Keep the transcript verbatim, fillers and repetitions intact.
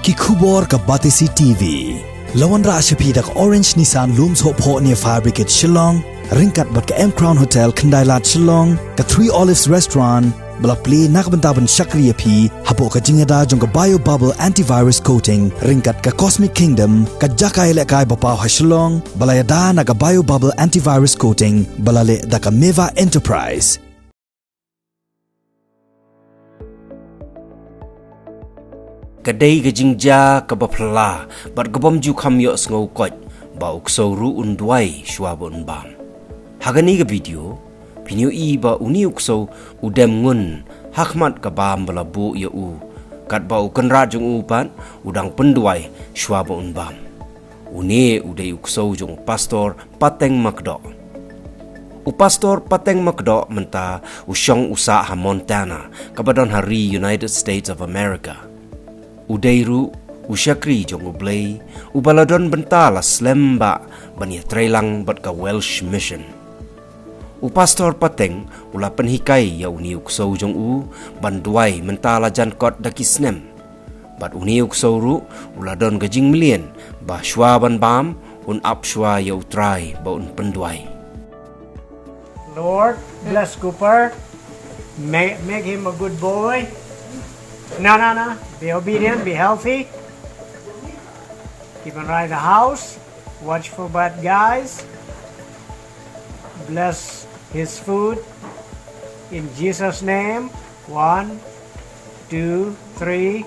I khubor ka Batesi T V. La wanrah sha phi da ka Orange Nissan Lum Sohphoh near Fire Brigade Shillong, ryngkat bad ka M Crown Hotel Khyndailad Shillong, ka Three Olives Restaurant, ba la plie na ka bynta ban shakri ïa phi hapoh ka jingïada jong ka Bio Bubble Antivirus Coating, ryngkat ka Cosmic Kingdom, ka jaka ïalehkai ba paw ha Shillong, ba la ïada na ka Bio Bubble Antivirus Coating, ba la leh da ka Meva Enterprise. Ka dei ka jingjia kaba phylla bad ka bym ju kham ïohsngew koit ba u ksew ruh un duwai shuwa ba un bam. Ha kane ka video, phin ïohi ba une u ksew u dem ngun ha khmat ka bam ba la buh ïa u, katba u kynrad jong u pat u dang pynduwai shuwa ba un bam. Une u dei u ksew jong u Pastor Pateng Makdoh. U Pastor Pateng Makdoh mynta u shong u sah ha Montana, kaba don ha ri United States of America. U dei ruh u shakri jong U Blei, uba la don bynta la slem bha ban ïatreilang bad ka Welsh Mission. U Pastor Pateng u la pynhikai ïa une u ksew jong u ban duwai mynta la jan kot da ki snem. Bad une u ksew ruh u la don ka jingmlien ba shuwa ban bam un ap shuwa ïa U Trai ba un pynduwai. Lord, bless Cooper. Make, make him a good boy. No, no, no. Be obedient, be healthy. Keep an eye on the house. Watch for bad guys. Bless his food. In Jesus' name. One, two, three.